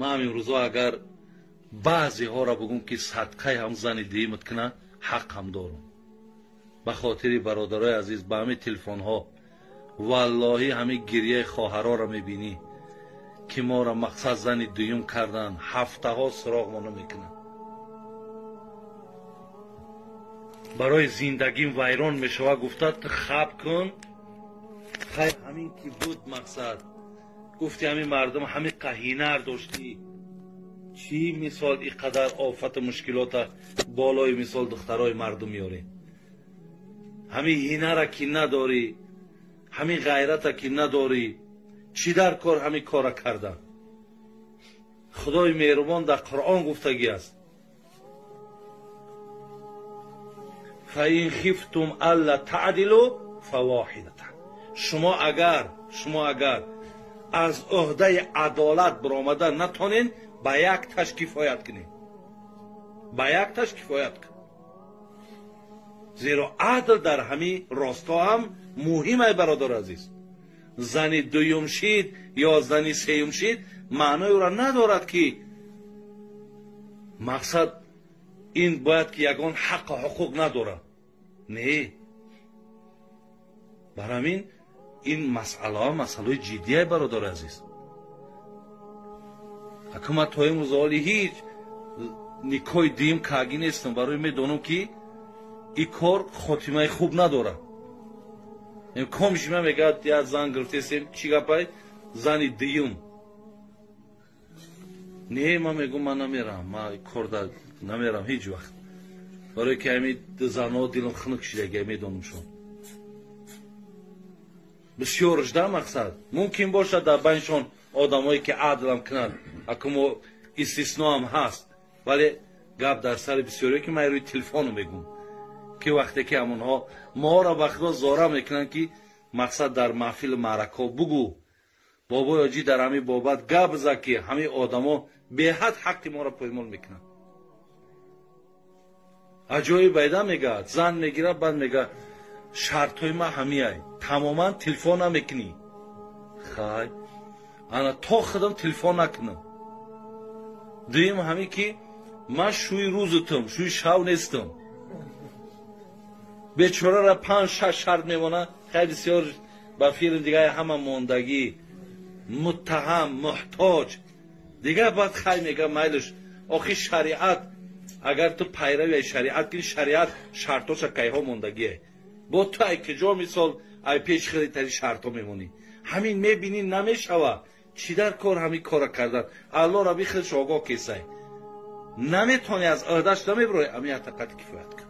Ман ҳам имрӯзо агар баъзеҳоро бигӯм ки садқаи ҳам зани дуюмат кунад, ҳаққам дорам. Ба хотири бародарои азиз, ба ҳамин телефонҳо валлоҳи ҳамин гирияи хоҳароро мебинӣ ки моро мақсад зани дуюм кардан, ҳафтаҳо суроғ мо намекунанд. Барои зиндагим вайрон мешавад, гуфта ту хаб кун. Хай, ҳамин ки буд мақсад, гуфти ҳамин мардум ҳамин қаҳинар доштӣ, чӣ мисол ин қадар офату мушкилота болои мисол духтарои мардум меорем? Ҳамин ҳинара ки надорӣ, ҳамин ғайрата ки надорӣ, чӣ дар кор ҳамин кора кардан? Худои меҳрубон дар Қуръон гуфтагӣ аст: фаин хифтум алла таъдилу фавоҳидатан. Шумо агар аз ӯҳдаи адолат баромада натонед, ба як таш кифоят кунед, ба як таш кифоят кун. Зеро адл дар ҳамин росто ҳам муҳим ай, бародари азиз. Зани дуюм шид ё зани сеюм шид, маънои ӯро надорад ки мақсад ин бояд ки ягон ҳаққу ҳуқуқ надорад. Не, бар ҳамин ин масъалаҳо масъалаҳои ҷиддие, бародари азиз. Аку ман то имрӯз ҳоли ҳеҷ никоҳи дуюм кагӣ нестам, барои медонам ки ин кор хотимаи хуб надорад. Комшима мегӯяд, як зан гирифтесем, чӣ гапай, зани дуюм? Не, ман мегӯм, ман намерам, ман корда намерам ҳеҷ вақт, барое ки ҳамин занҳо дилам хунук шидаги, медонамшон бисёрш да. Мақсад, мумкин бошад дар байншон одамое ки адлам кунанд, аку мо истисноам ҳаст, вале гап дар сари бисёре ки ман рӯи телефону мегӯм ки вақте ки ҳамонҳо моро ба худо зора мекунанд ки мақсад дар маҳфилу маъракаҳо бугӯ, бобои оҷӣ дар ҳамин бобат гап зад ки ҳамин одамо беҳад ҳаққи моро поймол мекунанд. Аҷоиб байда мегӯяд, зан мегирад, баъд мегӯяд, шартҳои ман ҳамиай, тамоман телефон намекунӣ. Хай, ана то худам телефон накунам. Дуюм ҳамин ки ман шӯи рӯзутам, шӯи шав нестам. Бечорара панҷ шаш шарт мемонад. Хай, бисёр ба филм дигар ҳама мондагӣ, муттаҳам, муҳтоҷ дигар. Баъд хай мега, майлиш, охи шариат, агар ту пайрави шариат кунӣ, шариат шартоша кайҳо мондагие, бо ту ай куҷо мисол ай пеш хелитари шартҳо мемонӣ? Ҳамин мебинӣ, намешава, чӣ дар кор ҳамин кора кардан? Алло раби худш огоҳ кесай, наметавонӣ, аз ӯҳдаш намебирои, ҳамин ятақат кифоят кун.